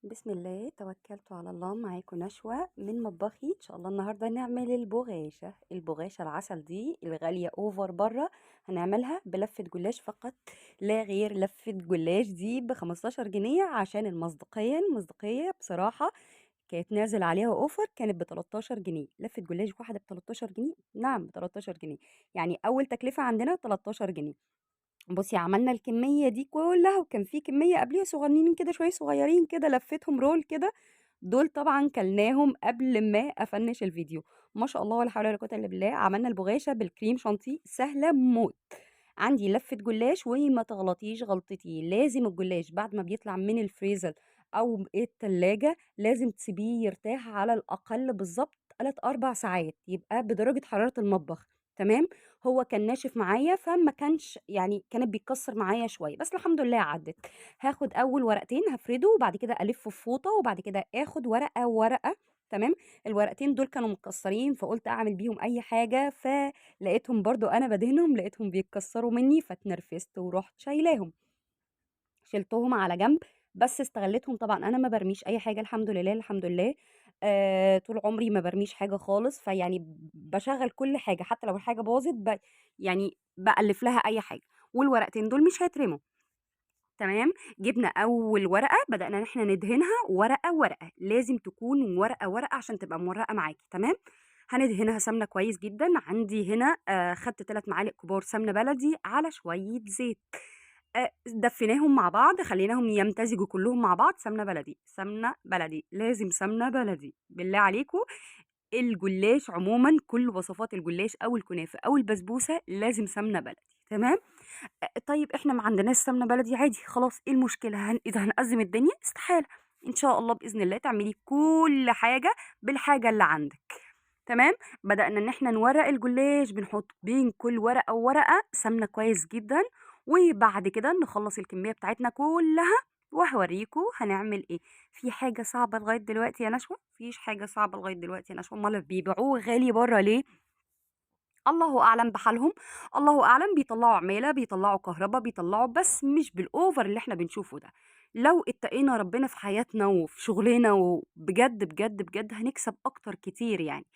بسم الله توكلت على الله. معاكم نشوى من مطبخي. ان شاء الله النهارده نعمل البغاشة، البغاشة العسل دي الغالية over بره، هنعملها بلفة جلاش فقط لا غير. لفة جلاش دي ب15 جنيه عشان المصداقية، المصداقية بصراحة كانت نازل عليها offer، كانت ب13 جنيه لفة جلاش واحدة ب13 جنيه. نعم ب13 جنيه، يعني اول تكلفة عندنا 13 جنيه. بصي عملنا الكمية دي كلها، وكان في كمية قبليها صغننين كده شوية، صغيرين كده لفيتهم roll كده، دول طبعا كلناهم قبل ما افنش الفيديو. ما شاء الله ولا حول ولا قوة الا بالله. عملنا البغاشة بالكريم شانتيه سهلة موت. عندي لفة جلاش، وما تغلطيش غلطتي، لازم الجلاش بعد ما بيطلع من الفريزر او التلاجة لازم تسيبيه يرتاح على الاقل بالظبط 3-4 ساعات، يبقى بدرجة حرارة المطبخ. تمام. هو كان ناشف معايا فما كانش، يعني كانت بيتكسر معايا شوية، بس الحمد لله عدت. هاخد اول ورقتين هفرده، وبعد كده الفه في فوطه، وبعد كده اخد ورقة ورقة. تمام. الورقتين دول كانوا متكسرين فقلت اعمل بيهم اي حاجة، فلقيتهم برضو انا بدهنهم لقيتهم بيتكسروا مني، فاتنرفزت ورحت شايلاهم، شلتهم على جنب، بس استغلتهم. طبعا انا ما برميش اي حاجة الحمد لله، الحمد لله. طول عمري ما برميش حاجة خالص، فيعني بشغل كل حاجة حتى لو الحاجة باظت يعني بألف لها اي حاجة. والورقتين دول مش هيترموا. تمام. جبنا اول ورقة بدأنا ان احنا ندهنها ورقة ورقة، لازم تكون ورقة ورقة عشان تبقى مورقه معاكي. تمام. هندهنها سمنه كويس جدا. عندي هنا خدت 3 معالق كبار سمنه بلدي على شوية زيت، دفيناهم مع بعض، خليناهم يمتزجوا كلهم مع بعض. سمنه بلدي، سمنه بلدي، لازم سمنه بلدي بالله عليكم. الجلاش عموما كل وصفات الجلاش او الكنافه او البسبوسه لازم سمنه بلدي. تمام. طيب احنا ما عندناش سمنه بلدي، عادي خلاص، ايه المشكلة؟ اذا هنأزم الدنيا استحالة. ان شاء الله باذن الله تعملي كل حاجة بالحاجة اللي عندك. تمام. بدأنا ان احنا نورق الجلاش، بنحط بين كل ورقة وورقة سمنه كويس جدا، وبعد كده نخلص الكمية بتاعتنا كلها وهوريكم هنعمل ايه. في حاجة صعبة لغاية دلوقتي يا نشوى؟ مفيش حاجة صعبة لغاية دلوقتي يا نشوى. امال بيبيعوه غالي بره ليه؟ الله اعلم بحالهم، الله اعلم. بيطلعوا عماله، بيطلعوا كهرباء، بيطلعوا، بس مش بال over اللي احنا بنشوفه ده. لو اتقينا ربنا في حياتنا وفي شغلنا وبجد بجد بجد هنكسب اكتر كتير، يعني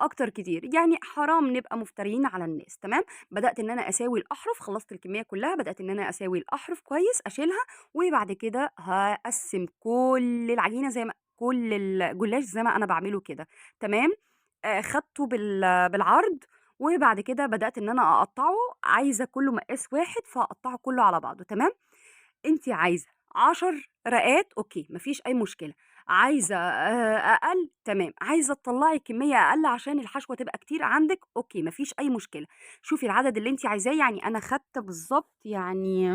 اكتر كتير، يعني حرام نبقى مفتريين على الناس. تمام. بدات ان انا اساوي الاحرف، خلصت الكمية كلها، بدات ان انا اساوي الاحرف كويس، اشيلها، وبعد كده هقسم كل العجينة زي ما كل الجلاش زي ما انا بعمله كده. تمام. خدته بالعرض، وبعد كده بدات ان انا اقطعه، عايزه كله مقاس واحد فاقطعه كله على بعضه. تمام. انت عايزه 10 رقات، okay مفيش اي مشكلة. عايزه اقل، تمام. عايزه تطلعي كمية اقل عشان الحشوه تبقى كتير عندك، okay مفيش اي مشكلة. شوفي العدد اللي انت عايزاه. يعني انا خدت بالظبط يعني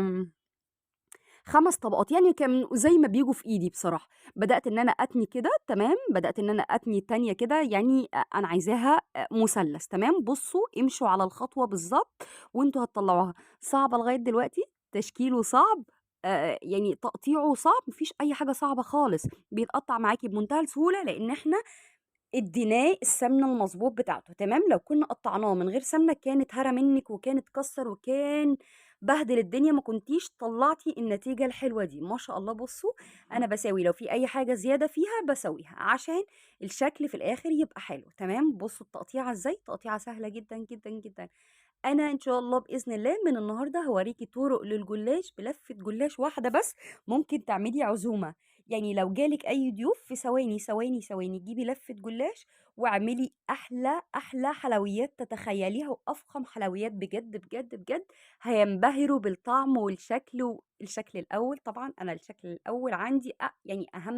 5 طبقات، يعني كان زي ما بيجوا في ايدي بصراحة. بدات ان انا اتني كده. تمام. بدات ان انا اتني التانية كده، يعني انا عايزاها مثلث. تمام. بصوا امشوا على الخطوة بالظبط وانتوا هتطلعوها. صعبة لغاية دلوقتي، تشكيله صعب، يعني تقطيعه صعب، مفيش اي حاجة صعبة خالص، بيتقطع معاكي بمنتهى السهولة لان احنا اديناه السمنة المظبوط بتاعته. تمام. لو كنا قطعناه من غير سمنه كانت هرى منك وكانت كسر وكان بهدل الدنيا، ما كنتيش طلعتي النتيجة الحلوة دي. ما شاء الله. بصوا انا بساوي، لو في اي حاجة زيادة فيها بسويها عشان الشكل في الاخر يبقى حلو. تمام. بصوا التقطيعه ازاي، تقطيعه سهلة جدا جدا جدا. انا ان شاء الله باذن الله من النهارده هوريكي طرق للجلاش بلفه جلاش واحدة بس ممكن تعملي عزومة. يعني لو جالك اي ضيوف في ثواني ثواني ثواني جيبي لفه جلاش واعملي احلى احلى حلويات تتخيليها وافخم حلويات بجد بجد بجد، هينبهروا بالطعم والشكل. والشكل الاول طبعا، انا الشكل الاول عندي يعني اهم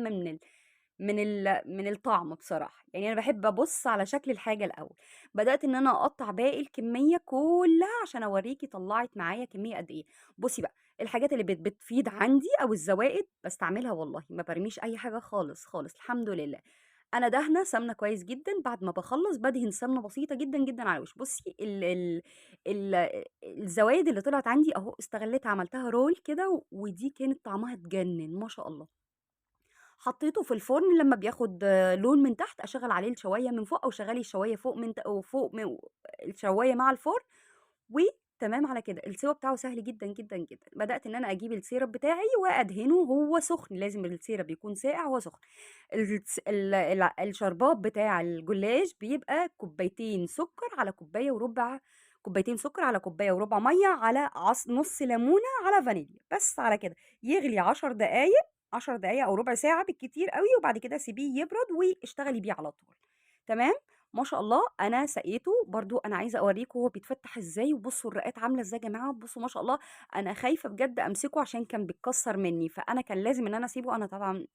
من الطعم بصراحة، يعني انا بحب ابص على شكل الحاجة الاول. بدات ان انا اقطع باقي الكمية كلها عشان اوريكي طلعت معايا كمية قد ايه. بصي بقى الحاجات اللي بتفيض عندي او الزوائد بستعملها، والله ما برميش اي حاجة خالص خالص الحمد لله. انا دهنه سمنه كويس جدا، بعد ما بخلص بدهن سمنه بسيطة جدا جدا على الوش. بصي ال ال ال الزوايد اللي طلعت عندي اهو استغلتها، عملتها رول كده، ودي كانت طعمها تجنن ما شاء الله. حطيته في الفرن، لما بياخد لون من تحت اشغل عليه الشوايه من فوق، او شغلي الشوايه فوق من فوق من الشوايه مع الفرن، وتمام. تمام على كده. السوا بتاعه سهل جدًا، جدًا، جدًا. بدأت إن أنا أجيب ال syrup بتاعي وأدهنه وهو سخن، لازم ال syrup يكون ساقع وهو سخن. الس ال الع الشربات بتاع الجلاش بيبقى كوبايتين سكر على كوباية وربع، كوبايتين سكر على كوباية وربع مَيّة على نُص ليمونة على فانيليا، بس على كده. يغلي 10 دقايق، 10 دقايق أو ربع ساعة بالكتير أوي، وبعد كده سيبيه يبرد واشتغلي بيه على طول. تمام؟ ما شاء الله أنا سقيته برضه، أنا عايزة أوريكم هو بيتفتح إزاي، وبصوا الرقات عاملة إزاي يا جماعة. بصوا ما شاء الله، أنا خايفة بجد أمسكه عشان كان بيتكسر مني، فأنا كان لازم إن أنا أسيبه. أنا طبعًا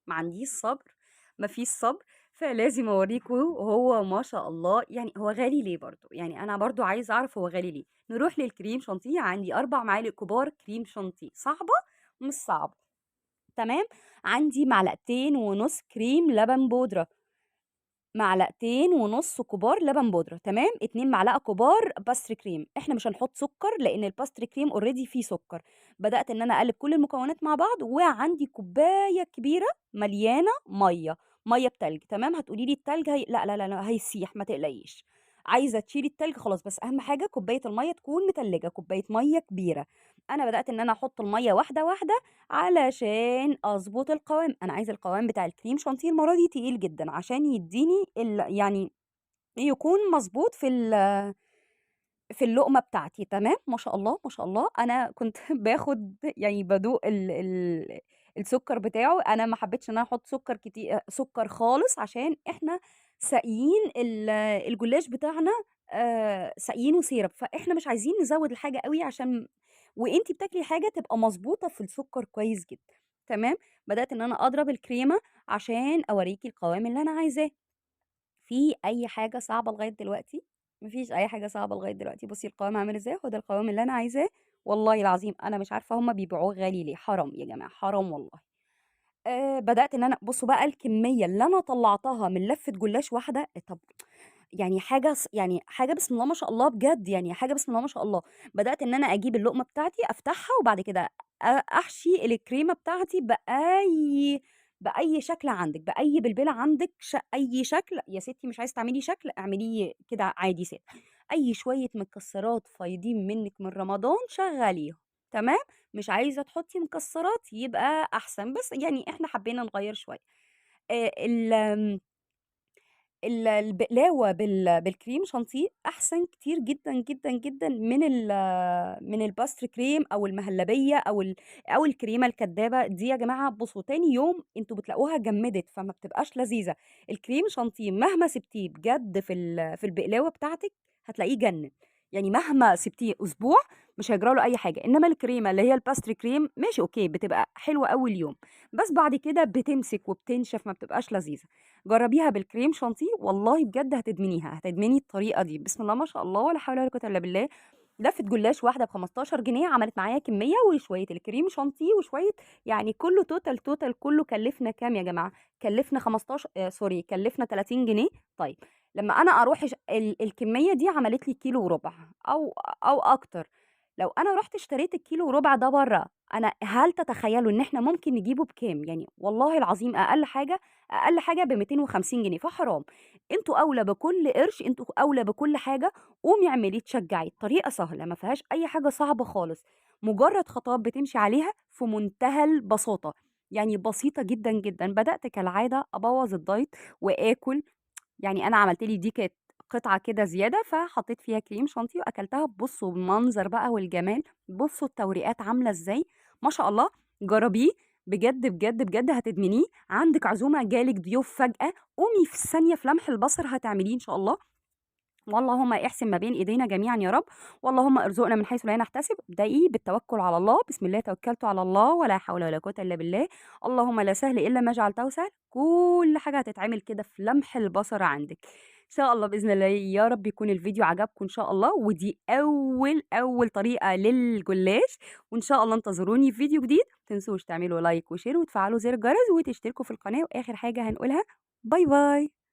ما عنديش صبر، ما فيش صبر، فلازم أوريكم هو ما شاء الله. يعني هو غالي ليه برضه؟ يعني أنا برضه عايزة أعرف هو غالي ليه. نروح للكريم شانتيه. عندي 4 معالق كبار كريم شانتيه، صعبة؟ مش صعبة. تمام؟ عندي معلقتين ونص كريم لبن بودرة، معلقتين ونص كبار لبن بودرة. تمام؟ 2 معلقة كبار pastry cream. احنا مش هنحط سكر لأن ال pastry cream already فيه سكر. بدأت إن أنا أقلب كل المكونات مع بعض، وعندي كوباية كبيرة مليانة مية، مية بتلج. تمام؟ هتقولي لي التلج لا لا لا لا، هيسيح، ما تقلقيش. عايزة تشيلي التلج خلاص، بس أهم حاجة كوباية المية تكون متلجة، كوباية مية كبيرة. أنا بدأت إن أنا أحط المية واحدة واحدة علشان أظبط القوام. أنا عايزة القوام بتاع الكريم شانتيه المرة دي تقيل جدا عشان يديني يعني يكون مظبوط في اللقمة بتاعتي. تمام؟ ما شاء الله ما شاء الله. أنا كنت باخد يعني بدوق السكر بتاعه. أنا ما حبيتش إن أنا أحط سكر كتير، سكر خالص، عشان إحنا ساقيين الجلاش بتاعنا، ساقيينه syrup، فإحنا مش عايزين نزود الحاجة قوي عشان وإنتي بتاكلي حاجة تبقى مظبوطة في السكر كويس جدا. تمام؟ بدأت إن أنا أضرب الكريمة عشان أوريكي القوام اللي أنا عايزاه. في أي حاجة صعبة لغاية دلوقتي؟ مفيش أي حاجة صعبة لغاية دلوقتي. بصي القوام عامل إزاي، هو ده القوام اللي أنا عايزاه. والله العظيم أنا مش عارفة هما بيبيعوه غالي ليه، حرام يا جماعة، حرام والله. بدأت إن أنا بصوا بقى الكمية اللي أنا طلعتها من لفة جلاش واحدة. طب يعني حاجة يعني حاجة بسم الله ما شاء الله بجد، يعني حاجة بسم الله ما شاء الله. بدأت إن أنا أجيب اللقمة بتاعتي أفتحها، وبعد كده أحشي الكريمة بتاعتي بأي شكل عندك، بأي بلبلة عندك، أي شكل يا ستي. مش عايزة تعملي شكل اعمليه كده عادي ساده. أي شوية مكسرات فايضين منك من رمضان شغليهم. تمام؟ مش عايزة تحطي مكسرات يبقى أحسن، بس يعني إحنا حبينا نغير شوية. البقلاوة بالكريم شانتيه أحسن كتير جدًا، جدًا، جدًا من ال pastry cream أو المهلبية أو الكريمة الكدابة دي يا جماعة. بصوا تاني يوم انتوا بتلاقوها جمدت، فما بتبقاش لذيذة. الكريم شانتيه مهما سبتيه بجد في البقلاوة بتاعتك هتلاقيه جنن، يعني مهما سبتيه أسبوع مش هيجرى له أي حاجة. إنما الكريمة اللي هي ال pastry cream ماشي okay، بتبقى حلوة أول يوم، بس بعد كده بتمسك وبتنشف، ما بتبقاش لذيذة. جربيها بالكريم شانتيه والله بجد هتدمنيها، هتدمني الطريقة دي. بسم الله ما شاء الله ولا حول ولا قوة إلا بالله. لفة جلاش واحدة ب15 جنيه عملت معايا كمية، وشوية الكريم شانتيه وشوية، يعني كله total total كله كلفنا كام يا جماعة؟ كلفنا خمستاشر، sorry، كلفنا 30 جنيه. طيب لما أنا أروح الكمية دي عملت لي كيلو وربع أو أكتر. لو أنا رحت اشتريت الكيلو وربع ده بره، أنا هل تتخيلوا إن إحنا ممكن نجيبه بكام؟ يعني والله العظيم أقل حاجة بميتين وخمسين جنيه، فحرام. انتوا أولى بكل قرش، انتوا أولى بكل حاجة. قومي اعملي، تشجعي. الطريقة سهلة، ما فيهاش أي حاجة صعبة خالص، مجرد خطوات بتمشي عليها في منتهى البساطة، يعني بسيطة جدا جدا. بدأت كالعادة أبوظ الدايت وآكل، يعني أنا عملت لي دي كانت قطعة كده زيادة فحطيت فيها كريم شانتيه وأكلتها. بصوا المنظر بقى والجمال، بصوا التوريقات عاملة إزاي ما شاء الله. جربيه بجد بجد بجد هتدمنيه. عندك عزومة جالك ضيوف فجأة، قومي في ثانية في لمح البصر هتعمليه إن شاء الله. واللهم احسن ما بين ايدينا جميعا يا رب، واللهم ارزقنا من حيث لا نحتسب. ابدأي بالتوكل على الله، بسم الله توكلت على الله ولا حول ولا قوة الا بالله، اللهم لا سهل الا ما جعلته سهل. كل حاجة هتتعمل كده في لمح البصر عندك ان شاء الله باذن الله. يا رب يكون الفيديو عجبكم ان شاء الله، ودي اول طريقة للجلاش، وان شاء الله انتظروني في فيديو جديد. ما تنسوش تعملوا like و share وتفعلوا زر الجرس وتشتركوا في القناة. واخر حاجة هنقولها، bye bye.